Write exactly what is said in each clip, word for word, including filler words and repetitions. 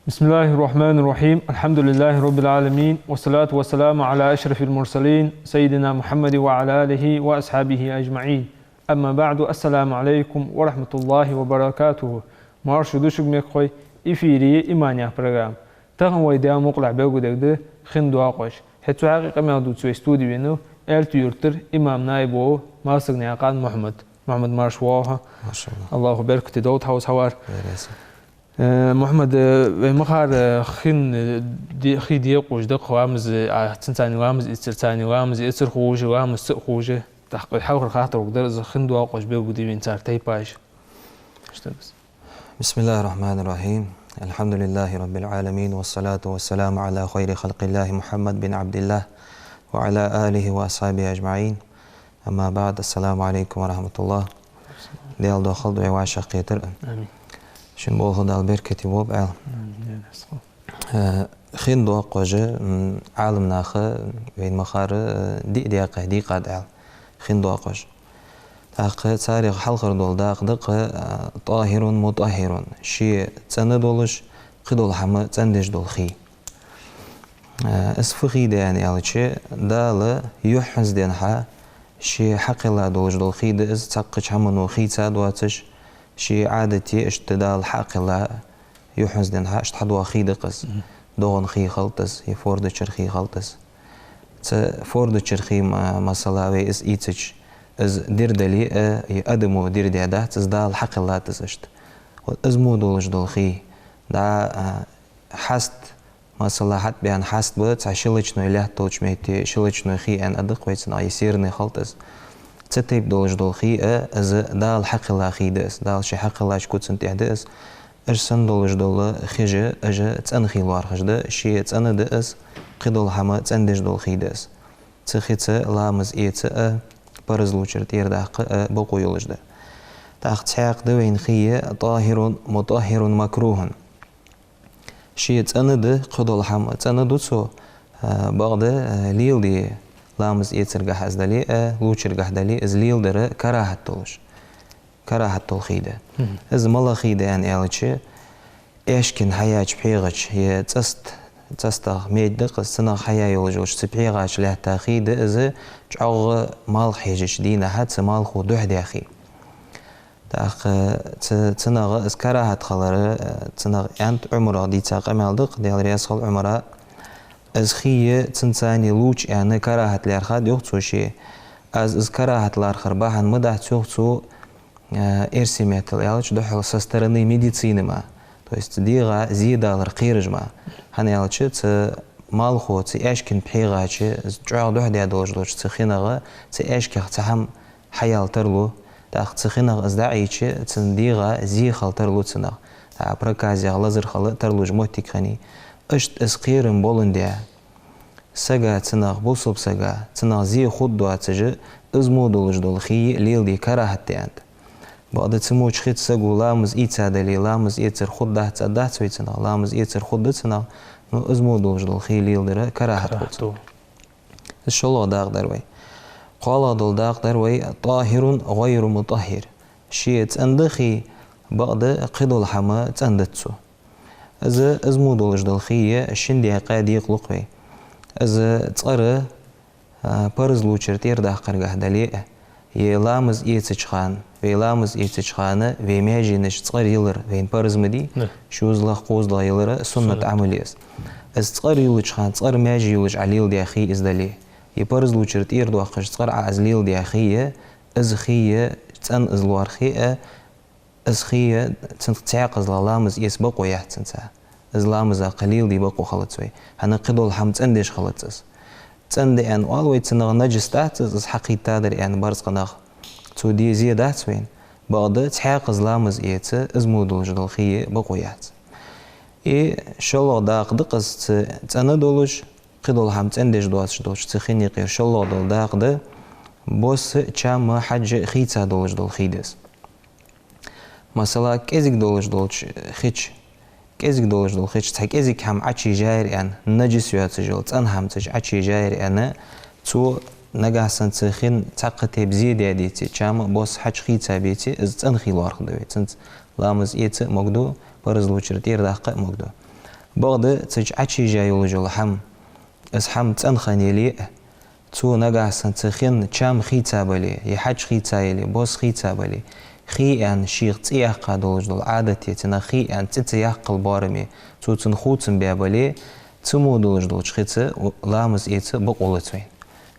بسم الله الرحمن الرحيم. الحمد لله رب العالمين. والصلاة والسلام على أشرف المرسلين سيدنا محمد وعلى آله وأصحابه أجمعين. أما بعد. السلام عليكم ورحمة الله وبركاته. Марша да шуга, мехкахой, эфире «Иман» яха программа. Тахан вай дегӀа мукъалахь белгалдергда хин доакъош. ХӀаьта цу хьакъехьа къамаьл дувца вай студе венав Аьлтий-Юртара имам наиб вола Малсагнаькъан Мухьмад. Мухьмад, марша воагӀалва хьо. Марша. АллахӀа беркате долда хьо укхаза хьавар. Беркате. Э, Мухьмад, э, вай ма харра, э, хин, э, де-, хий декъаш да-кх ламаз, э, а, цунца цхьана ламаз эцар, цхьана ламаз эцар ховш, ламаз ца ховш. ТӀаккха хьалхара хаттар укх дар из: хин доакъош белгалде вайна цар тайпаш. Иштта да из. بسم الله الرحمن الرحيم. الحمد لله رب العالمين، والصلاة والسلام على خير خلق الله محمد بن عبد الله وعلى آله وأصحابه أجمعين. أما بعد، السلام عليكم ورحمة الله. Даьла духьал да вай вӀашагӀкхетар. Амин. Шун болх Дала беркате болба аьнна. Амин. Э, хин доакъош, м, Ӏаламнаха, вайна ма харра, э, диъ даькъа дийкъад аьнна, хин доакъош. ТӀаккха царех хьалхара дола дакъа да-кх, э, طاهر مطهر, ше цӀена долаш, кхыдола хӀама цӀендеш дола хий. Э, из фу хий да аьнна аьлча, Дала юххьанца денз хьа ше хьакхелла долаш дола хий да из, цхьаккхача хӀамано хийца доацаш, ше Ӏадате иштта Дала хьакхелла, юххьанца денз хьа иштта хьадоагӀа хий да-кх из. Мгм. ДогӀан хий хилда из, е форда чура хий хилда из. Цу форда чура хий, ма-, масала, вай из ийцача, из дир дале а, е адамо дир даьдац, из Дала хьакхеллад из иштта. Вот из мо долаш дола хий. ДӀа, а, хьаст, масала, хьатӀабаьнна хьаст ба цхьа щелочной лаьтта долча метте, щелочной хий аьнна аргда-кх вай цунах, е серный хилда из. Цу тайпа долаш дола хий а, из Дала хьакхелла хий да из. Дала ше хьакхеллача куцан тӀа да из. Уж санна долаш дола хиш, уж цӀена хий лоархӀаш да, ше цӀена да из, кхыдола хӀама цӀендеш дола хий да из. Цу хица ламаз эца а, парзлучара тӀера даккха а бокъо йолаш да. ТӀаккха цхьаькха да вайна хий طاهر مطهر مكروه. Ше цӀена да, кхыдола хӀама цӀена ду цо, а, бакъда, а, леладе, ламаз эцаргахьа из дале а, лучаргахьа дале а, из леладар карахьат долаш. Карахьат дола хий да. Мгм. Из малагӀа хий да аьнна аьлча, аьшкина хьаяьча пхьегӀача, е цӀаст-, цӀастагӀа медь да-кх из, цунах хьаяь йолаш йолча цу пхьегӀача лаьтта хий да из, чӀоагӀа малх хьежача дийнахьа цу малхо духьа даь хий. ТӀаккха цу-, цунах из карахьат хилар, цунах аьннад Ӏумара, дийца къамаьл да-кх, Даьла раьза хилва Ӏумара. Из хий цунца цхьана лувча аьнна карахьат лаьрхӀад йоах цо ше. Аз из карахьат лархӀара бахьан ма дац йоах цо, э, эрсий меттала аьлча, духхьал со стороны медицины мара. То есть дегӀа зе далар кхераш мара. ХӀана аьлча, цу малхо, цу аьшкина пхьегӀача, из чӀоагӀа духьа даь долаш долча цу хинах, цу аьшках цхьа хӀама хьаяла тарлу. ТӀаккха цу хинах из дӀаийча, цун дегӀа зе хила тарлу цунах. ТӀаккха проказех лазар хила тарлуш моттиг хиннай. Иштта из кхерам боландаь, сага цунах, бусалба сага цунах зе хургдоацаш, из мо долаш дола хий леладе карахьат да аьннад. Бакъда цу моча хица саго ламаз ийца дале, ламаз эцар хургдац аьнна дац вай цунах, ламаз эцар хургда цунах, но из мо долаш дола хий леладар карахьат хул цунах. Карахьат да. Из шоллагӀа дакъа дар вай. КхоалагӀа дола дакъа дар вай طاهر غير مطهر. Ше цӀена да хий, бакъда кхыдола хӀама цӀендац цо. Из, из мо долаш дола хий шин даькъа декъалу-кх вай. Из цкъара, а, парзлучара тӀера даккхаргахьа дале а, е ламаз эцача хана, вай ламаз эцача хана вай маьженаш цкъара йилар вайна парз ма дий, да, шозлагӀа, кхозлагӀа йилар суннат Ӏамал я из. Из цкъара йиллача хана цкъара маьже йолаш Ӏа леладаь хий из дале, е парзлучара тӀера доаккхаш цкъара Ӏа из леладаь хий, из хий цӀена из лоархӀе а, из хий, цунах цхьаькхазлагӀа ламаз эца бокъо яц цунца. Из ламаза кхы леладе бокъо хилац вай. ХӀана, кхыдола хӀама цӀендеш хилац из. ЦӀена да аьнна оал вай цунах, наджас дац из, из хьакхийттадар аьнна барзкъа нах. Цо де зе дац вайна. Бакъда цхьаькхаза ламаз эца, из мо долаш дола хий бокъо яц. И шоллагӀа дакъа да-кх из, цу цӀена долаш, кхыдола хӀама цӀендеш доацаш долча цу хин юкъера шоллагӀа дола дакъа да, бос а, чам а, хьаж а хийца долаш дола хий да из. Масала, кӀезига долаш долча хи чу, кӀезига долаш дола хи чу цхьа кӀезига хӀама Ӏочуежайир аьнна, наджас йоацаш йола цӀена хӀама цу чу Ӏочуежайир аьнна, цо нагахьа санна цу хин цхьаккха тайпа зе даь деце, чам а, бос а, хьаж а хийца беце, из цӀена хий лоархӀаргда вай. Цунца ламаз эца а могаргда, парзлучара тӀера даккха а могаргда. Бакъда цу чу Ӏочуежа йолаш йола хӀама, из хӀама цӀена хинна яле а, цо нагахьа санна цу хин чам хийца бале, е хьаж хийца яле, бос хийца бале, хий аьнна шийх цӀи яккха долаш дола Ӏадате, цунах хий аьнна цӀи ца яккхал боараме, цо цунна хувцам баь бале, цу мо долаш долча хица ламаз эца бокъо лац вайна.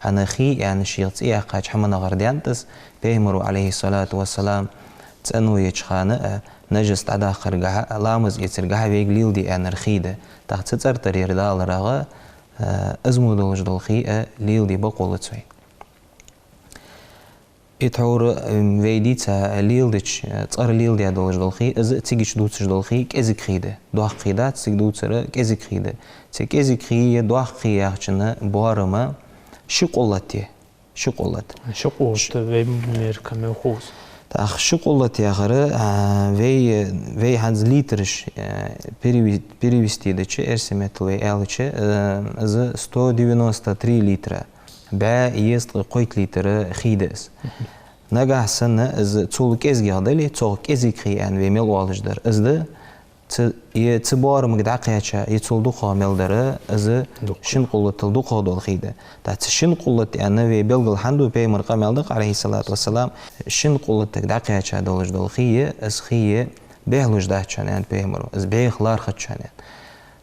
ХӀана, хий аьнна шийх цӀи яьккхача хӀаманагӀара даьннад из, Пайхамаро, Ӏалайхи ссалату вассалам, цӀено еча хана а, наджас дӀадаккхаргахьа а, ламаз эцаргахьа а вайга леладе аьннар хий да. ТӀаккха цу цӀертарера даларагӀа, а, из мо долаш дола хий а леладе бокъо лац вайна. И тхьовра, м, вай дийца леладеча, цӀера леладе долаш дола хий, из цига чу дувцаш дола хий кӀезига хий да. Доккха хий дац цига дувцар, кӀезига хий да. Цу кӀезига хий е доккха хий яхачун боарам ши къуллат я. Ши къуллат. Ши къуллат вай мер каме ховш. ТӀаккха ши къуллат яхар, а, вай, вай хӀанз литраш, а, переве-, перевести дича, эрсий меттала вай аьлча, а, из сто девяносто три литра, бӀаь езткъа кхойтта литр хий да из. Нагахьа санна из цул кӀезигагӀа дале, цох кӀезига хий аьнна вай мел оалаш дар, из да, цу, е цу боарамга дӀакхаьча, е цул дукхагӀа мел дар, из шин къуллатал дукхагӀа дола хий да. ТӀаккха цу шин къуллат аьнна вай белгал хӀана ду, Пайхамара къамаьл да-кх, Ӏалайхи ссалату вассалам, шин къуллатага дӀакхаьча долаш дола хий, из хий бӀехлуш дац шоана, аьннад Пайхамаро, из бӀеха лоархӀац шоана, аьннад.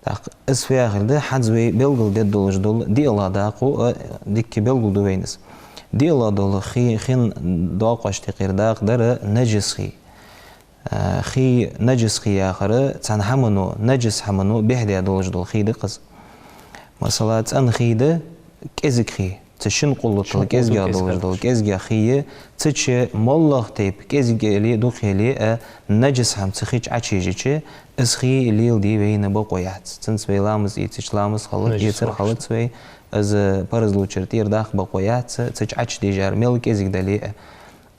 ТӀаккха из фу яхилга да, хӀанз вай белгалдергдолаш дола диълагӀа дакъа, а, дикка белгалду вайна из. ДиълагӀа дола хи-, хин доакъошта юкъера дакъа дар наджас хий. А, хий, наджас хий яхар, цхьан хӀамано, наджас хӀамано бӀехдаь долаш дола хий да-кх из. Масала, цӀена хий да, кӀезига хий, цу шин къуллатал кӀезигагӀа долаш дола, кӀезигагӀа хий, цу чу моллагӀа тайпа, кӀезига яле а, дукха яле а, наджас хӀама цу хи чу Ӏочуежача, из хий леладе вайна бокъо яц. Цунца вай ламаз эцача ламаз хилац, эцар хилац вай, из парзлучара тӀера даккха бокъо яц, цу чу Ӏочудежар мел кӀезига дале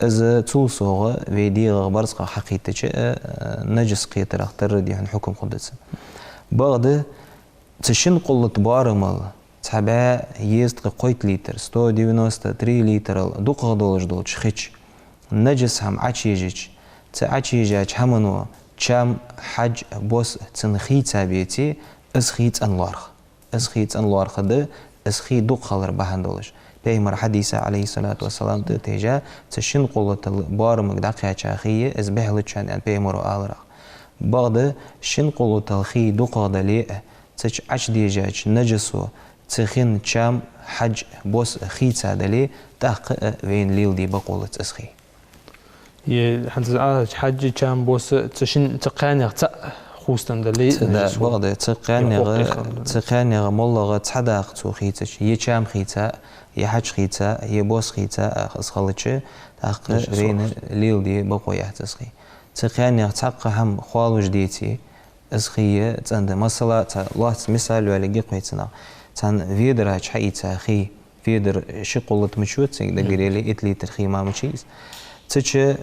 а. Из цул совгӀа вай дегӀах барзкъах хьакхийтача, а, наджас кхетарах тарра да хьона хьукам хургда цун. Бакъда цу шин къуллат боарамал цхьа бӀаь езткъа кхойтта литр, сто девяносто три литрал дукхагӀа долаш долча хи чу наджас хӀама Ӏочуежача, цу Ӏочуежача хӀамано чам, хьаж, бос цунна хийца беце, из хий цӀена лоархӀ. Из хий цӀена лоархӀаргда, из хий дукха хилар бахьан долаш. Пайхамара хьадиса, Ӏалайхи ссалату вассалам, тӀатежа, цу шин къуллатал боарамга дӀакхаьча хий, из бӀехлуц шоана, аьннад Пайхамаро аларах. Бакъда шин къуллатал хий дукхагӀа дале а, цу чу Ӏочудежача наджасо цу хин чам, хьаж, бос хийца дале, тӀаккха а вайна леладе бокъо лац из хий. Е хӀанз аз аьлча, хьаж, чам, бос, цу шин, цу кхаьннех цаӀ хувцаденна дале, цу, да, наджас хул. Бакъда, цу кхаьннех, цу кхаьннех моллагӀа цхьа дакъа цо хийцача, е чам хийца, е хьаж хийца, е бос хийца, а, из хилча, тӀаккха вайна леладе бокъо яц из хий. Цу кхаьннех цхьаккха хӀама хоалуш деце, из хий цӀена да. Масала, цхьа лоацца мисал йоалаергья-кх вай цунах. Цхьан ведара чу хьаийца хий, ведар ши къуллат мича я цига, даггара яле итт литр хий мара мича я из. Цу чу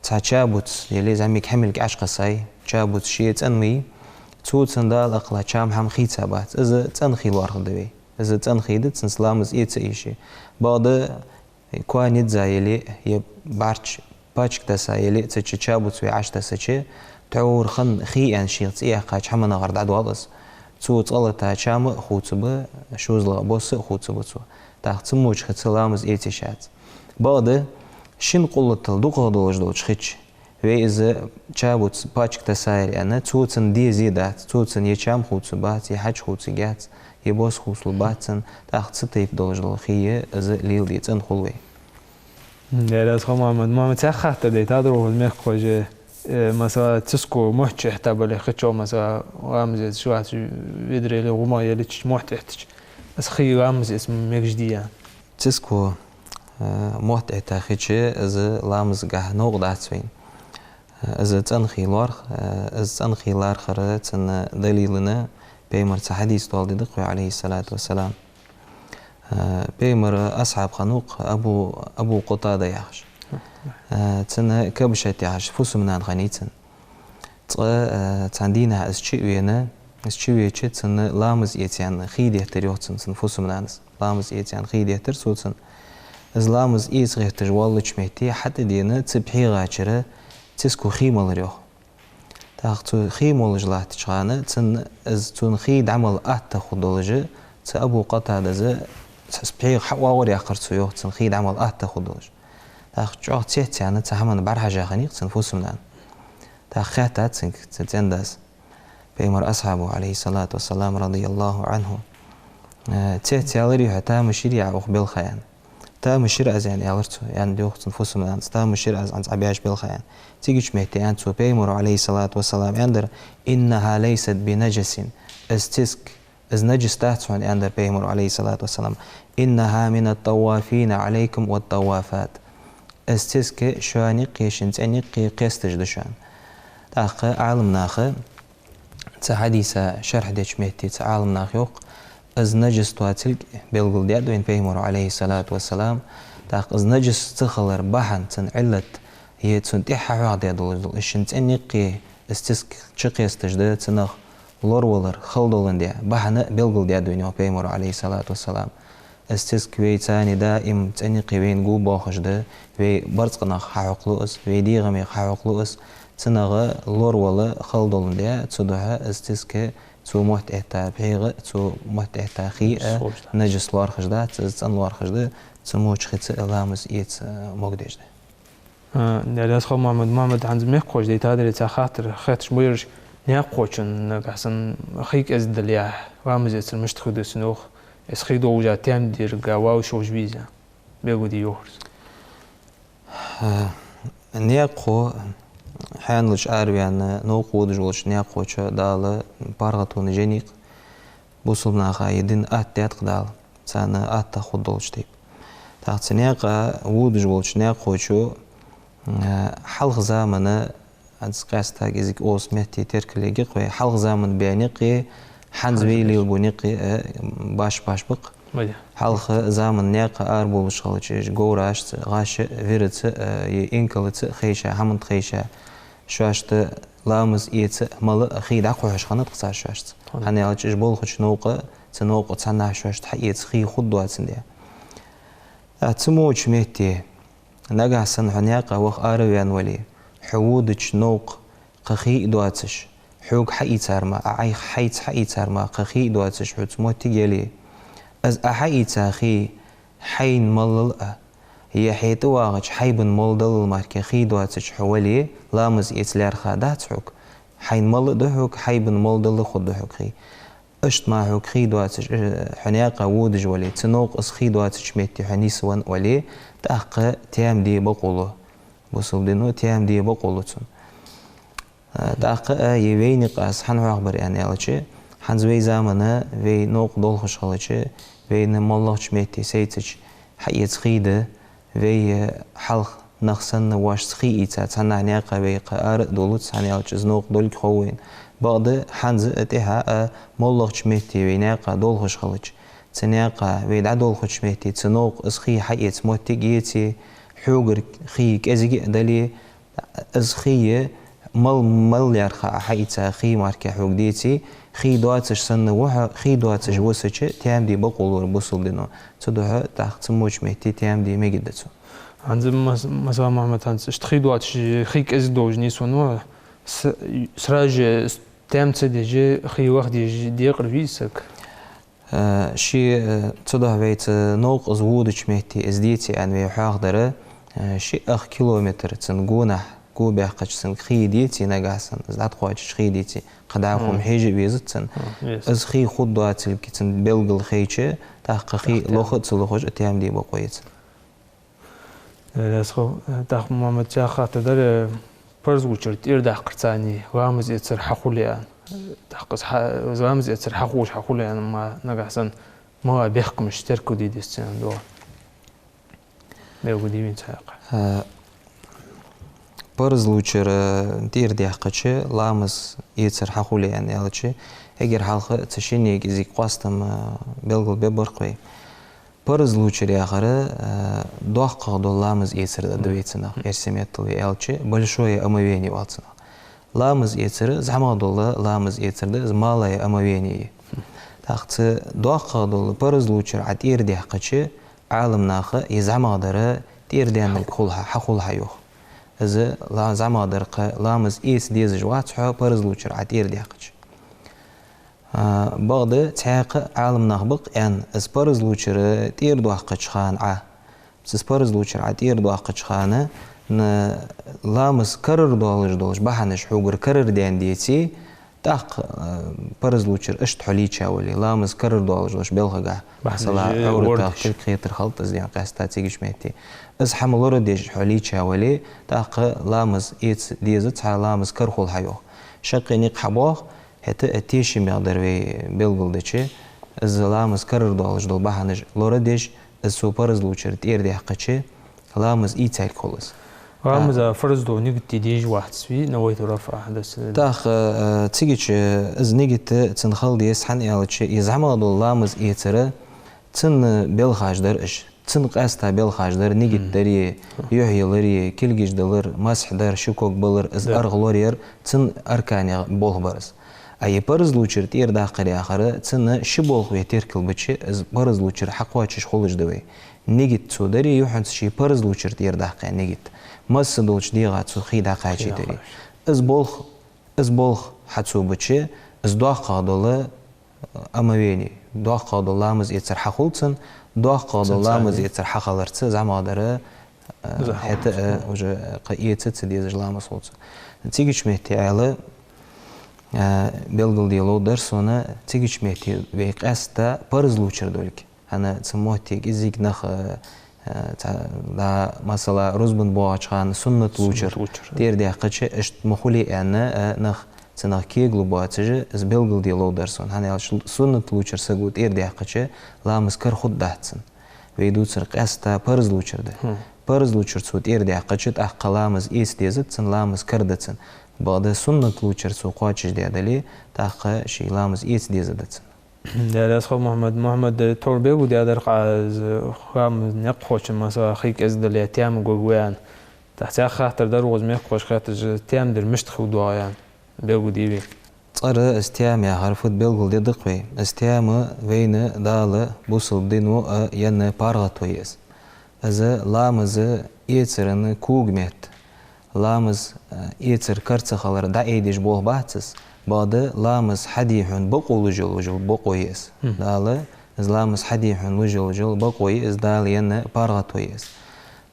цхьа чабуц, яле зӀамига хӀамилг Ӏочукхессай, чабуц ше цӀена ма йий, цо цунна Дала акхалла чам, хӀама хийца бац. Из цӀена хий лоархӀаргда вай. Из цӀена хий да, цунца ламаз эца а йиш я. Бакъда коа низза яле, е бӀарчча пачка тесса яле, цу чу чабуц вай Ӏочутессача, тхьовра хинна хий аьнна шийх цӀи яьккхача хӀаманагӀара дӀадоал из. Цо цкъа-латта чам а хувцаргба, шозлагӀа бос а хувцаргба цо. ТӀаккха цу моча хица ламаз эца йиш яц. Бакъда шин къуллатал дукхагӀа долаш долча хи чу вай из чабуц пачка тессаяр аьнна, цо цунна де зе дац, цо цунна е чам хувцаргбац, е хьаж хувцаргьяц, е бос хувцалургбац цунна, тӀаккха цу тайпа долаш дола хий из леладе цӀена хул вай. Дера аз хо, Мухьаммад, Мухьаммад, цхьа хаттар да, тадро хӀуз мехкхоже, э, масала, циско мохча эхта бале хи чу, масала, ламаз эцаш вац, ведра яле, гӀума яле, чу мохча эхтача, из хий ламаз эца мегаш дий? Циско, э, мохча эхта хи чу, из ламазгахьа новкъа дац вайна. Э, из цӀена хий лоархӀ, э, из цӀена хий лоархӀара цун далилана Пайхамарца хьадис доаладаьд-кх вай, Ӏалайхи ссалату вассалам. Э, Пайхамара асхьаб хиннав-кх Абу, Абу Къатада яхаш. Э, цун кабашат яхаш фусам-нана хиннай цун. Цкъа, э, цхьан дийнахьа из чу а вена, из чу веча, цунна ламаз эца аьнна хий деттар йоах цунна цун фусам-нанас. Ламаз эца аьнна хий деттар цо цунна. Из ламаз эца гӀерташ воаллача метте хьатӀадена цу пхьегӀа чура циско хий малар йоах. ТӀаккха цо хий молаш латтача хана, цунна из, цунна хий дӀамала атта хургдолаш, цу Абу Къатадас цхьа пхьегӀа хьаоагӀораяьккхар цо йоах, цунна хий дӀамала атта хургдолаш. ТӀаккха чӀоагӀа цецъяьнна цу хӀаман бӀарахьежа хиннай-кх цун фусам-нана. ТӀаккха хаьттад цунга цу цӀен-дас, пайхамара асхьабо, Ӏалайхи ссалату вассалам, радияллаху Ӏанху, э, цецъяьларий хьо, тамашийрий Ӏа укх балха, аьнна. Тамашийр аз, аьнна, аьлар цо, аьннад йоах цун фусам-нанас, тамашийр аз Ӏа цӀабаьча балха, аьнна. Цигача метте аьннад цо, пайхамаро, Ӏалайхи ссалату вассалам, аьннадар: «إنها ليست بنجس». Из циска, из нажас дац хьона, аьннадар пайхамаро, Ӏалайхи ссалату вассалам. «إنها من الطوافين عليكم والطوافات». Из циска шоана юкъе, шун цӀен юкъе кхесташ да шоана. ТӀаккха Ӏаламнаха цу хьадиса шархь деча метте цу Ӏаламнаха йоах, из нажас доацилга белгалдаьд вайна пайхамаро, Ӏалайхи ссалату вассалам. ТӀаккха из нажас ца хилара бахьан, цун Ӏиллат, е цунна тӀехьа хьахьоахадаь долаш дола, из шун цӀен юкъе из циска чукхесташ да, цунах лоравалар хала доландаь бахьан а белгалдаьд вайна йоах пайхамаро, Ӏалайхи ссалату вассалам. Из циска вай царна даим цӀен юкъе вайна го боахаш да, вай барзкъанах хьахьокхалу из, вай дегӀамех хьахьокхалу из, цунах лоравала хала доландаь, цудухьа из циска цо моттаэтта пхьегӀа, цо моттаэтта хий а нажас лоархӀаш дац, из цӀена лоархӀаш да, цу моча хица а ламаз эца, э, могадеш да. А, Даьла раьза хилва, Мухьаммад. Мухьаммад, хӀанз мехкахоша дайтадар цхьа хаттар, хетташ ма яраш, наькъахочун, нагахьа санна хий кӀезига далехь, ламаз эцар мишта хургда цун, йоах, из хий долаш а, таьман дерга валаш волаш вий из, белгалде йоахар из. А, наькъахо, хьаьналча араваьнна, новкъа водаш волча наькъахочоа Дала паргӀато еннай-кх. Бусалба наха ер дин атта даьд-кх Дала, царна атта хургдолча тайпара. ТӀаккха цу наькъа водаш волча наькъахочо, э, хьалха заман, хӀанз къаьстта кӀезига оаха метте теркал ергья-кх вай, хьалха заман баь никъ а, хӀанз вай леладу никъ а, э, башха-башха ба-кх. Хьалха заман наькъа арабувлаш хилча, уж говрашца, гӀаш а, вираца, э, е инкалаца а хайша, хӀаман тӀа хайша, шоашта ламаз эца а, мала а хий дӀакхухьаш хиннад-кх цар шоашца. ХӀана аьлча уж болхача новкъа, цу новкъа цхьаннахьа шоашта хьаэца хий хургдоацандаь. ТӀаккха цу моча метте, нагахьа санна хьо наькъа ваха араваьнна вале, хьо водача новкъа кхы хий а доацаш, хьога хьаийцар мара, Ӏайха хьайца хьаийцар мара кхы хий а доацаш хьоца моттиг яле, из Ӏа хьаийца хий хьайна малал а, е хье тӀавагӀача хьайбан мала далал мара кхы хий доацаш хьо вале, ламаз эца лаьрхӀа дац хьога. Хьайна мала а да хьога, хьайбан мала далал а хургда хьога хий. Иштта мара хьога хий доацаш, э, хьо наькъа водаш вале, цу новкъа из хий доацача метте хьо нийсвенна вале, тӀаккха таьман де бокъо лу. Бусалба дино таьман де бокъо лу цунна. Э, тӀаккха, э, е вай никъ аз хӀана хьоахабир аьнна аьлча, хӀанз вай заман, вай новкъа долхаш хилча, вайна моллагӀча метте сайцача хьаэца хий да, вай, э, хьалха нах санна воашца хий ийца, цхьаннахьа наькъа вай кхы ара а дуллац, хӀана аьлча из новкъа долга хов вайна. Бакъда хӀанз а, тӀехьа а моллагӀча метте вай наькъа долхаш хилча, цу наькъа вай дӀадолхача метте цу новкъа из хий хьаэца моттиг а еце, хьогара хий кӀезига а дале, из хий мала, мала лаьрхӀа Ӏа хьаийца хий мара кхы хьога деце, хий доацаш санна ва хьо, хий доацаш висача, таьман де бокъо лу бусалба дино. Цудухьа тӀаккха цу моча метте таьман де мегаргда цунна. ХӀанз мас-, масала, Мухьаммад, хӀанз иштта хий доацаш, хий кӀезига долаш нийсвенна ва, с-, сразу же таьман ца деш, хий лаха дезаш декъар вий саг? Э, ший, э, цудухьа вай цу новкъа из водача метте из деце аьнна вай хьоахадар, э, ши ах километр цун гонахьа, го баьккхача цунга хий деце нагахьа санна, из дӀатӀакхоачача хий деце, кхы дӀахо-м хьежа а везац цунна. Из хий хургдоацилга цунна белгала хайча, тӀаккха хий лоха а ца лохаш а таьман де бокъо я цунна. Э, раьза-кх, э, тӀаккха, Мухьаммад, цхьа хаттар дар, э, парз лучара тӀера даккхар царна ламаз эцар хьахул аьнна. Э, тӀаккха из хьа-, ламаз эцар хьахулаш хьахул аьнна ма нагахьа санна мала бехкамаш теркалде деза царна дола. Белгалде вайна цхьаькха. Э, парз лучара, э, тӀера даьккхача ламаз эцар хьахул аьнна аьлча, эггара хьалха цу шинне кӀезига къоастам, э, белгалбергбар-кх вай. Парзлучар яхар, э, доккхагӀа дола ламаз эцар да, да вай цунах, эрсий меттала вай аьлча, большое омовение оал цунах. Ламаз эцар, зӀамагӀа дола ламаз эцар да, из малое омовение. ТӀаккха цу доккхагӀа дола парзлучар Ӏа тӀера даьккхача, Ӏаламнаха из зӀамагӀа дар тӀера даьннилга хул хьа, хьахул хьа йоах. Из ла-, зӀамагӀа дар кхы ламаз эца дезаш вац хьо парзлучар Ӏа тӀера даьккхача. А, бакъда цхьаькха Ӏаламнах ба-кх аьнна, из парзлучар тӀера доаккхача хана Ӏа, из парзлучар Ӏа тӀера доаккхача хана, на-, ламаз карара доалаш долаш бахьанаш хьогара карара даьнна деце, тӀаккха, а, парзлучар иштта хьо лийча вале, ламаз карара доалаш долаш белхагахьа, масала, бахьанаш, э, ӀовратагӀа лорадеш, кулг хетар хилда из ден къаьстта цигача метте. Из хӀама лорадеш хьо лийча вале, тӀаккха ламаз эца дезац хьа, ламаз кара хул хьа йоах. Шаккхе никъ хьабоагӀа, хӀаьта а тешаме дар вай белгалдича, из ламаз карара доалаш дола бахьанаш лорадеш, из цу парзлучар тӀера даьккхача, ламаз ийцалга хул из. Ламаз, а, фарз дола нигат де дезаш вац вай, навайту рафъа хьадас. ТӀаккха, э, цигача из нигат цун хила деза, хӀана аьлча, из зӀамагӀа дола ламаз эцар, цун белхаш дар уж. Цун къаьстта белхаш дар, нигат дари, юхь ялари, кулгаш далар, масхь дар, ши ког балар, из аргӀа лораяр, цун арканех болх бар из. А из парзлучар тӀера даккхар яхар, цун ши болх вай теркалбича, из парзлучар хьакхоачаш хулаш да вай. Нигат цо дари, юххьанца ший парзлучар тӀера даккха нигат. Масса долча дегӀа цо хий дӀакхачийта дари. Из болх, из болх хьацо бича, из доккхагӀа дола омовение, доккхагӀа дола ламаз эцар хьахул цун, доккхагӀа дола ламаз эцар хьахиларца зӀамагӀа дар, э, хӀаьта а уже кхы эца ца дезаш ламаз хул цун. Цигача метте Ӏаьла, э, белгалде ловргдар сона, цигача метте вай къаьстта парзлучар долга. ХӀана цу моттиге из йига нах, э, э, цхьа, да, масала, рузбан боагӀача хана суннат лучар тӀера даьккхача, иштта ма хулий аьнна, э, нах, цу нах кегалу боацаш, из белгалде ловргдар сона. ХӀана аьлча суннат лучар саго тӀера даьккхача, ламаз кара хургдац цун. Вай дувцар къаьстта парзлучар да. Парзлучар цо тӀера даьккхача, тӀаккха ламаз эца дезац цун, ламаз кара да цун. Бакъда суннат лучар цо кхоачашдаь дале, тӀаккха ший ламаз эца деза да цун. Даьла раьза хилва, Мухьаммад. Мухьаммад, тхьовра белгалдаьдар-кх Ӏа, из хӀама никъ кхоачаш, масала, хий кӀезига дале, таьма гургва аьнна. ТӀаккха цхьа хаттар дар укхаза мехкахошка хетташ, таьма дар мишта хургдоагӀа аьнна, белгалде вай. Цкъара из таьма яхар фуд белгалде даккха вай. Из таьма вайна Дала бусалба дино а енна паргӀато я из. Из ламаз эцара когаметта, ламаз, э, эцар кара ца хилар дӀаайдеш болх бац из, бакъда ламаз хьаде хьона бокъо луш йола, луш йола бокъо я из. Дала из ламаз хьаде хьона луш йола, луш йола бокъо я из, Дала енна паргӀато я из.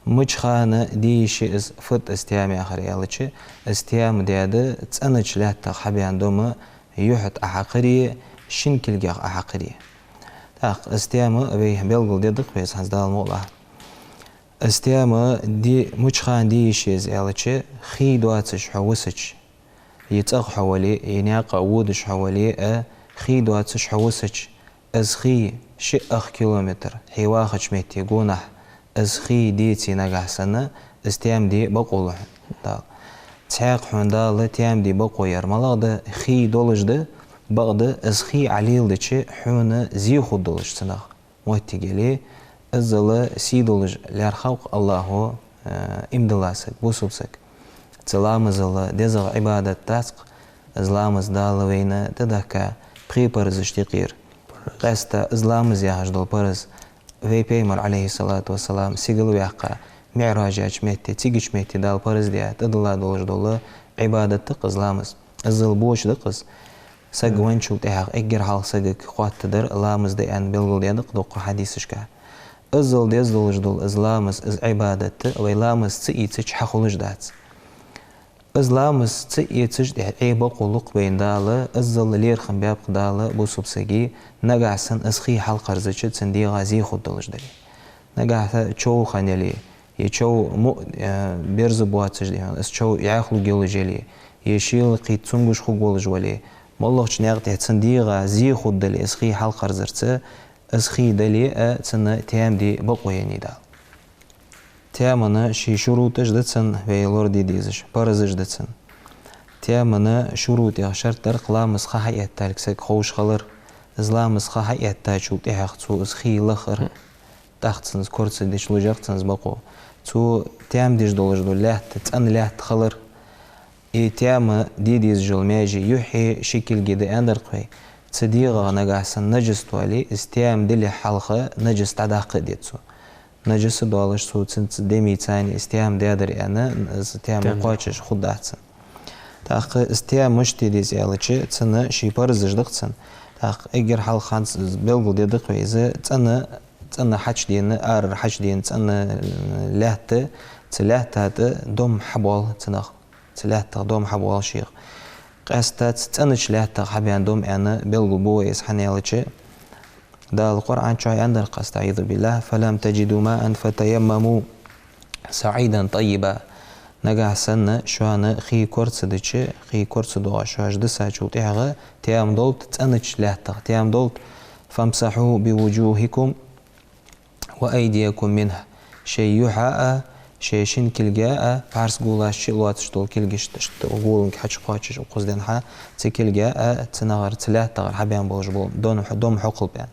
Мича хана де йиш я из, фуд из таьма яхар аьлча, из таьма даьд цӀенача лаьттах хьабаьнна дома юхьа тӀа Ӏохьакхаре, шин кулгех Ӏохьакхаре. ТӀаккха из таьма вай белгалде даккха вай, хӀанз Дала мукъалахь. Из таьма де, мича хана де йиш я из аьлча, хий доацаш хьо висача, е цӀагӀа хьо вале, е наькъа водаш хьо вале а, хий доацаш хьо висача, из хий ши-ах километр хьо вахача метте гонахьа, из хий деце нагахьа санна, из таьма де бокъо лу хьона Дала. Цхьаькха хьона Дала таьма де бокъо яр малагӀа да, хий долаш да, бакъда из хий Ӏолеладича, хьона зе хургдолаш цунах моттиг яле, иззал сий долаш лаьрхӀав-кх АллахӀо, э, иман дилла саг, бусалба саг. Цу ламазал дезагӀа Ӏибадат дац-кх, из ламаз Дала вайна тӀадехка пхе парзашта юкъера. Къаьстта из ламаз яхаш дола парз, вай Пайхамар, Ӏалайхи ссалату вассалам, сигала ваьккха, МиӀраж яьча метте, цигача метте Дала парз даь, тӀадилла долаш дола Ӏибадат да-кх из ламаз. Иззал боча да-кх из. Саг венначул тӀехьагӀа эггара хьалха сагага хоаттадар ламаз да аьнна белгалдаьд-кх дуккха хьадисашка. Иззал деза долаш дола из ламаз, из Ӏибадат, вай ламаз ца эцача хьахулаш дац. Из ламаз ца эцаш тӀехьа Ӏе бокъо лу-кх вайна Дала, иззал лерхӀам баьб-кх Дала бусалба сага, нагахьа санна из хий хьалкхарзача, цун дегӀа зе хургдолаш дале. Нагахьа чов хинна яле, е чов му-, э, берза боацаш дале, из чов яхлуг йолаш яле, е шелакхийтта цунгаш хургволаш вале, моллагӀча наькъа тӀа цун дегӀа зе хургдале, из хий хьалкхарзарца, из хий дале а, цунна таьма де бокъо еннай Дала. Таьман ший шурутӀаш да цун, вай лораде дезаш, парзаш да цун. Таьман шурутӀех, шартӀех ламаз ха хьаэтталга саг ховш хилар, из ламаз ха хьаэттачул тӀехьагӀа цо из хий лахар, тӀаккха цунца кора ца дича луш яр цунца бокъо. Цо таьма деш долаш дола лаьтта, цӀена лаьтта хилар. Из таьма де дезаш йола маьже юхьи ши кулги да аьннадар-кх вай. Цу дегӀах нагахьа санна наджас доале, из таьма делехь хьалха наджас дӀадаккха а деза цо. Наджас а доалаш цо цунца, деми цани из таьма даьдар аьнна, из таьма Таьма. кхоачаш хургдац цунна. ТӀаккха из таьма мишта де деза аьлча, цунна ший паразаш да-кх цунна. ТӀаккха эггара хьалха хӀанз белгалдергда-кх вай из, цӀена, цӀена хьачудена, арара хьачудена цӀена лаьтта, цу лаьтта тӀа дом хьабоал цунах. Цу лаьттах дом хьабоал шийх. Къаьстта цу цӀенача лаьттах хьабаьнна дом аьнна белгалбу вай из, хӀана аьлча, Дала Къуръан чу аьннадар-кх: أستعيذ بالله، فلم تجدوا ماء فتيمموا صعيدا طيبا. Нагахьа санна шоана хий кора ца дича, хий кора ца доагӀаш шоаш дисачул тӀехьагӀа, таьма долда цӀенача лаьттах, таьма долда. فامسحوا بوجوهكم وأيديكم منه. Шоай юхьа а, шоай шин кулга а, пхьарс гулаш чу а лоацаш дола кулгаш, иштта гуланга хьачукхоачаш, укхаза денз хьа, цу кулга а, цу нагӀар, цу лаьттагӀар хьабаьнна болаш бола дом, дом хьокхалба аьнна.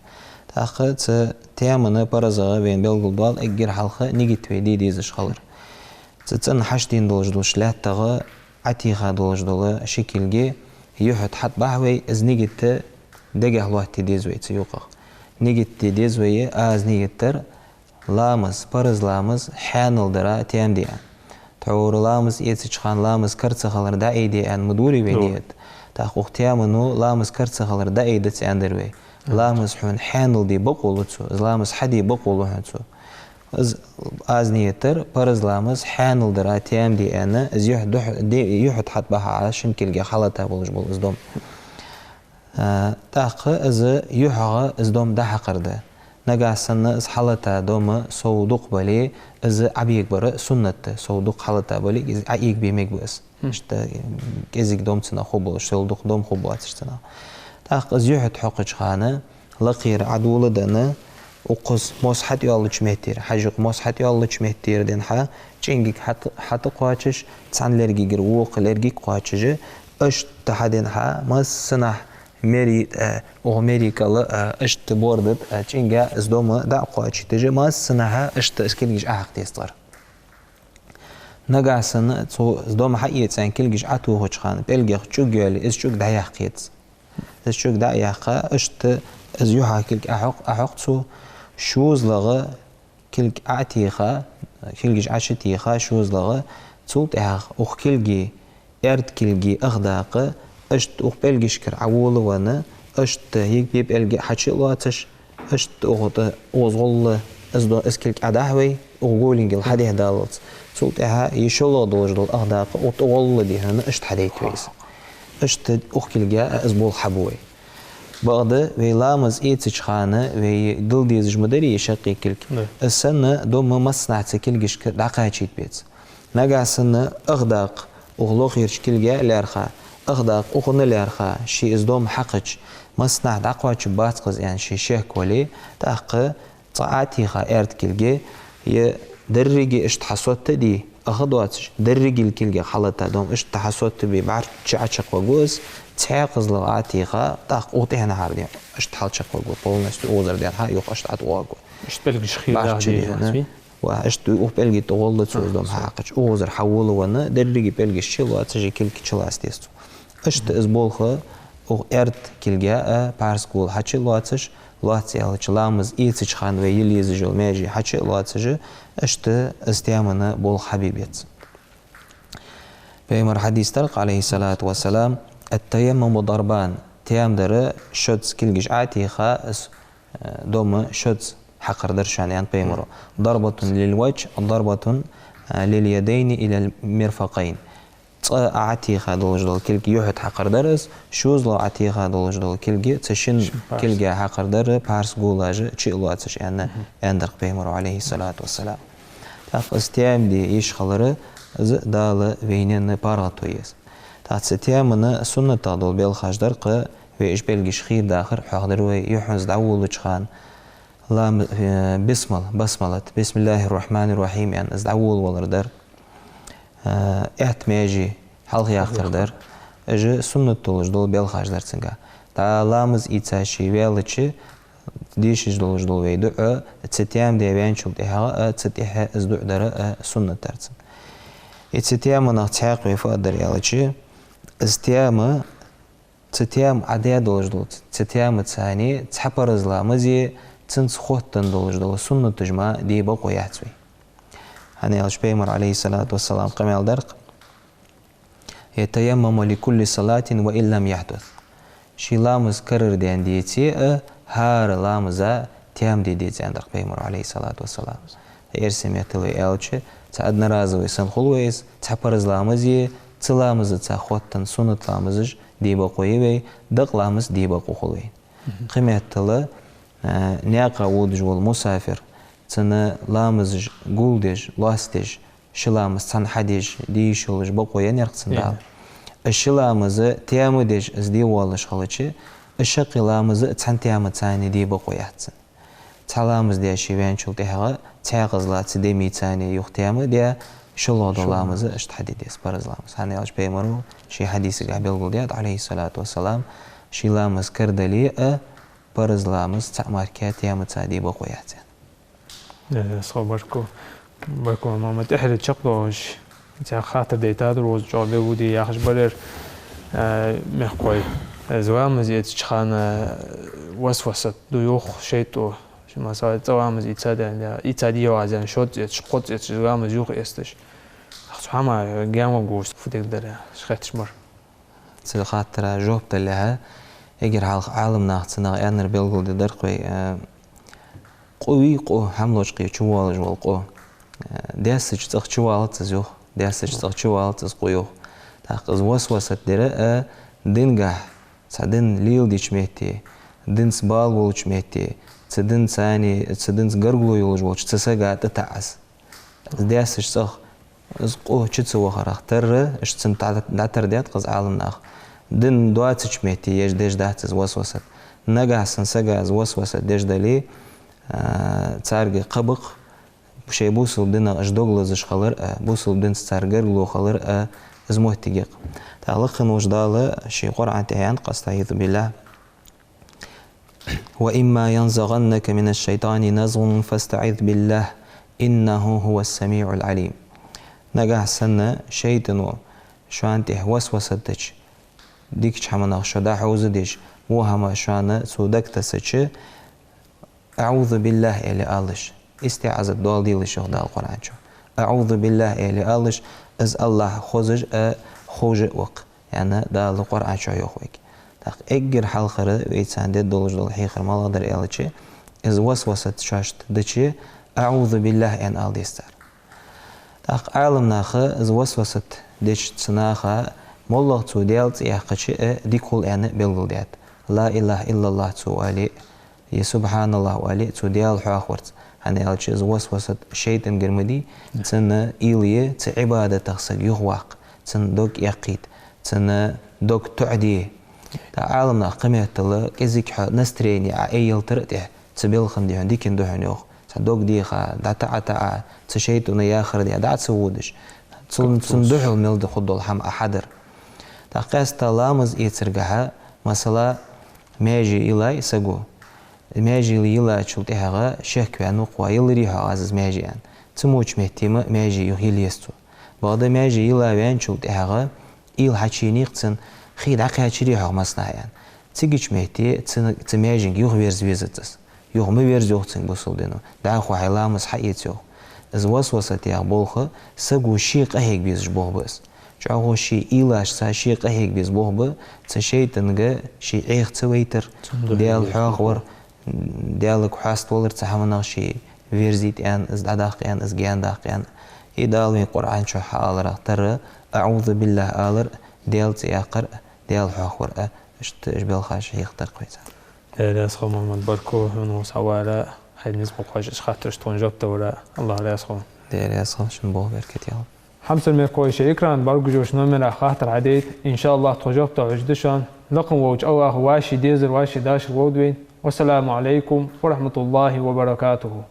ТӀаккха цу таьман паразагӀа вайна белгалдоал эггара хьалха нигат вай де дезаш хилар. Цу цӀена хьачудена долаш долча лаьттагӀа Ӏотеха долаш дола ши кулги юхьа тӀа хьатӀабахьа вай, из нигат дегахьа лоаттаде деза вай цу юкъах. Нигат де деза вай, аз нигат дар, ламаз, параз ламаз хьаьнал дара таьма де аьнна. Тхьовра ламаз эцача хана ламаз кара ца хилар дӀаайде аьнна ма дий вай Йо. нигат. ТӀаккха укх таьмано ламаз кара ца хилар дӀаайдац аьннадар вай. Мгм. Ламаз хьона хьаьнал де бокъо лу цо, из ламаз хьаде бокъо лу хьона цо. Из аз нигат дар, параз ламаз хьаьнал дара таьма де аьнна, из юхьа духь-, де-, юхьа тӀа хьатӀабахьа шин кулгех хьалата болаш бола из дом. А, тӀаккха из юхьагӀа из дом дӀахьакхар да. Нагахьа санна из хьалата дом сов дукха бале, из Ӏобегабар суннат да, сов дукха хьалата бале, из Ӏоэгабе мегаш ба из. Мгм. Иштта кӀезига дом цунах хургболаш, сов дукха дом хургбоацаш цунах. ТӀаккха из юхьа тӀа хьокхача хана, лакхера Ӏодоладенна, укхаза мос хьатӀайоаллача меттера, хьажа юкъе мос хьатӀайоаллача меттера денз хьа, чӀингага хьатӀа-, хьатӀакхоачаш, цхьан лергагара вокха лергага кхоачаш, иштта хьаденз хьа, массанахьа мерий тӀа, укх мерий кӀала а, иштта борда тӀа, чӀинга из дом дӀа а кхоачийташ, массанахьа иштта из кулгаш Ӏохьакха деза тхар. Нагахьа санна цо из дом хьаэца аьнна кулгаш Ӏотохача хана, пӀелгех чӀуг йоале, из чӀуг дӀаяккха еза. Из чӀуг дӀа а яьккха, иштта из юхьа кулг Ӏохьокх-, Ӏохьокх цо, шозлагӀа кулг Ӏотеха, кулгаш Ӏочутеха шозлагӀа, цул тӀехьагӀа укх кулги, аьрда кулги ах даккха, иштта укх пӀелгашкара Ӏовола венна, иштта йига пӀелги хьачу а лоацаш, иштта укх тӀа укхаза гӀолла из до-, из кулг Ӏодахьа вай, укх голингал хьадехьадаллалца. Цул тӀехьагӀа из шоллагӀа долаш дола ах даккха, укх тӀа гӀолла дехьана иштта хьадайта вай из. Иштта укх кулга а из болх хьабу вай. Бакъда вай ламаз эцача хана вай дила дезаш ма дарий из шаккхе кулг. Да. Из санна дом массанахьа цу кулгашка дӀакхачийта беза. Нагахьа санна ах даккха укх лохерча кулга а лаьрхӀа, ах даккха укхунна а лаьрхӀа, ше из дом хьакхача, массанахьа дӀакхоачаргбац-кх из аьнна ше шек вале, тӀаккха цкъа Ӏотеха аьрда кулг, е деррига иштта хьасотта а дий, ах а доацаш, деррига кулгех хьалата дом иштта хьасотта а бий, бӀарчча Ӏочакхваргва из, цхьаькхазлагӀа Ӏотеха, тӀаккха укх тӀехьенахьара дем иштта хьалчакхваргва, полностью укхазара денз хьа юха иштта ӀотӀаоагӀаргва. Иштта пӀелгаш хи БӀарчча дӀахьийна дехьа, дий? Ва, иштта укх пӀелги тӀа гӀолла цо из дом хьакхача, укхазара хьавола венна, деррига пӀелгаш чу а лоацаш, кулг чулаца деза цо. Иштта из болх укх аьрда кулга а, пхьарс гул хьачу а лоацаш, лоацца аьлча, ламаз эцача хана вай йила езаш йола маьже хьачу а лоацаш, иштта из таьман болх хьабе беза. Пайхамара хьадис дар-кх, عليه الصلاة والسلام: التيمم ضربان. Таьма дар шозза, кулгаш Ӏотеха, из, э, дом шозза хьакхар дар шоана, аьннад пайхамара. ضربة للوجه، ضربة، э, لليدين إلى المرفقين. Цкъа Ӏотеха долаш дола кулг юхьа тӀа хьакхар дар из, шозлагӀа Ӏотеха долаш дола кулг цу шин Шин пхьарс. кулга хьакхар дар, пхьарс гулаш чу а лоацаш аьнна, Мгм. аьннадар-кх пайхамара, عليه الصلاة والسلام. ТӀаккха из таьма де йиш хилар, из Дала вайна паргӀато еза. ТӀаккха цу таьман суннатагӀа дола белхаш дар-кх, вай уж пӀелгаш хийра дахар хьоахадир вай, юххьанца дӀаволалуча хана, лам-, э, бисмал-, басмалат, بسم الله الرحمن الرحيم аьнна, из дӀаволавалар дар. Э, аьтта маьже хьалхаяккхар дар. Уж суннат долаш дола белхаш дар цунга. ДӀа ламаз ийца ше ваьлча, дешаш долаш дола вай дуӀа, цу таьма де ваьнначул тӀехьагӀа а, цу тӀехьа из дуӀа дар а суннат дар цун. И цу таьманах цхьаькха вай фу дар аьлча, из таьма, цу таьма Ӏа де долаш дола, цу таьмаца цхьа парз ламаз е, цунца хоттаденна долаш дола суннаташ мара де бокъо яц вай. ХӀана аьлча Пайхамара, عليه الصلاة والسلام, къамаьл дар-кх: «يتيمم لكل صلاة وإن لم يحدث». Ший ламаз карара даьнна деце а, хӀара ламаза таьма де деза аьннадар-кх Пайхамара, عليه الصلاة والسلام. Эрсий меттала вай аьлча, цхьа одноразовый санна хул вай из, цхьа парз ламаз е, цу ламазаца хоттаденна суннат ламазаш де бокъо я вай, дакъа ламаз де бокъо хул вай. Кхы меттала, а, наькъа водаш вола мусафир, цун ламазаш гулдеш, лоацдеш, ши ламаз цхьана хьадеш, де йиш йолаш бокъо еннаяр-кх цун Дала. Из ши ламаз таьма деш из де воаллаш хилча, из шаккхе ламаз цхьан таьмаца цхьана де бокъо яц цун. Цхьа ламаз деш ваьнначул тӀехьагӀа, цхьаькхаза лаьца де меца цхьана юха таьма де, шоллагӀа дола ламаз иштта хьаде деза, парз ламаз. ХӀана аьлча Пайхамара ший хьадисагахь белгалдаьд, عليه الصلاة والسلام, ший ламаз карадале а, парз ламаз цхьа мара таьмаца де бокъо яц аьнна. Э, со баркал. Баркал, Мухьаммад, тӀехьара чакхдоагӀаш, цхьа хаттар дайтадар, вовза чӀоагӀа бегуди яхаш бар ер, э, мехкахой. Э, из ламаз эцача хана васвасат ду юха шайтӀо. Ши масала, цкъа ламаз ийца даьнна, ийца деза аьнна, шозза эцаш, кхозза эцаш, из ламаз юха эцаш. Ахча хӀама, э, генна гуш, фу дегдар, ши хетташ мара. Цу хаттара жоп далалехьа, эггара хьалха Ӏаламнаха цунах аьннар белгалдаьдар-кх вай, э, къу вий, къу, хӀама лочкъий чу воаллаш вола къу. Э, даьссача цӀагӀа чу валац из юха, даьссача цӀагӀа чу валац из къу юха. ТӀаккха из васвасат дар а, э, дингахь, цхьа дин леладеча метте, динца бала болча метте, цу динца цхьана, цу динца гаргало йолаш волча цу сага тӀатаӀа из. Из даьссача цӀагӀа из къу чу ца вахарах тарра, иштта цунна дӀа-, дӀатардаьд-кх из Ӏаламнаха. Дин доацача метте еш деш дац из васвасат. Нагахь санна сага из васвасат деш дале, а, царга кхаъ ба-кх, шоай бусалба динах уж дог лазаш хилар а, бусалба динца цар гаргало хилар а, из моттиг я-кх. ТӀаккха лакха волча Дала ший Къуръан тӀа аьннад-кх: أستعيذ بالله. وإما ينزغنك من الشيطان نزغ فاستعذ بالله إنه هو السميع العليم. Нагахь санна шайтӀано шоана тӀа васвасат дича, дикача хӀаманах шо дӀахьовзадеш, во хӀама шоана цо дагатессача, «أعوذ بالله» аьле алалаш, истиӀазат доаладелаш, йоах Дала Къуръан чу. «أعوذ بالله» аьле алалаш, из АллахӀ хозаш а, ховш а ва-кх, аьнна, Дала Къуръан чу йоах вайга. ТӀаккха эггара хьалхара вай царна де долаш дола хьехар малагӀа дар аьлча, из васвасат шоашта дича, «أعوذ بالله» аьнна ала деза цар. ТӀаккха Ӏаламнаха из васвасат деча цу наха, моллагӀа цо Даьла цӀи яьккхача а дика хул аьнна белгалдаьд. «لا إله إلا الله» цо оале а, е «سبحان الله» оале а, цо Даьла хьоахаварца. ХӀана аьлча из васвасат шайтӀагара ма дий, цун уйла я цу Ӏибадатах саг юхаваккха, цун дог эккхийта, цун дог тоӀаде. ТӀаккха Ӏаламнаха кхы меттала кӀезига хьо настроени Ӏоайъелча тӀехьа, цу балха духьал, дикан духьал йоах. Цхьа дог деха, дӀатаӀа-таӀа, цу шайтӀано яхар де, дӀа ца водаш. Цун, цун духьал мел да хургдола хӀама Ӏа хьадар. ТӀаккха къаьстта ламаз эцаргахьа, масала, маьже йиллай саго. Маьже йиллачул тӀехьагӀа шек ваьнна ва-кх ва, йилларий хьога аз из маьже аьнна. Цу моча метте ма маьже юха йилла еза цо. Бакъда маьже йилла ваьнначул тӀехьагӀа уйла хьачуеннай-кх цун, хий дӀакхаьчарий хьога массанахьа аьнна. Цигача метте цу, цу маьженга юхаверза везац из. Юха ма верза, йоах цунга бусалба дино. ДӀахо хьай ламаз хьаэца, йоах. Из васвасат яха болх саго ше къахьега безаш болх ба из. ЧӀоагӀо ший уйлашца ше къахьега беза болх ба, цу шайтӀага ший Ӏеха ца вайтар, Даьла хьоахавар, Даьлага хьаставалар цу хӀаманах ше верзийта аьнна, из дӀадаккха аьнна, из гаьнадаккха аьнна. И Дала вайна Къуръан чу хьааларах тарра, «أعوذ بالله» алар, Даьла цӀи яккхар, Даьла хьоахавар а, иштта уж балхаш хьехадар-кх вай царна. Даьла раьза хилва, Мухьаммад, баркал хьона укхаза хьавара, хьай низ боккхагӀа уж хаттарашта тхона жоп далара. АллахӀ раьза хилва. Даьла раьза хилва, шун болх беркате ялба. Хьамсара мехкахой, шоай экрана бӀаргагуш йолча номерах хаттар хьадайта, иншааллахӀ, тхо жоп дала хьожаргда шоана. Лакха волча АллахӀа вӀаший дезар, вӀаший дашар лолда вайна. والسلام عليكم ورحمة الله وبركاته.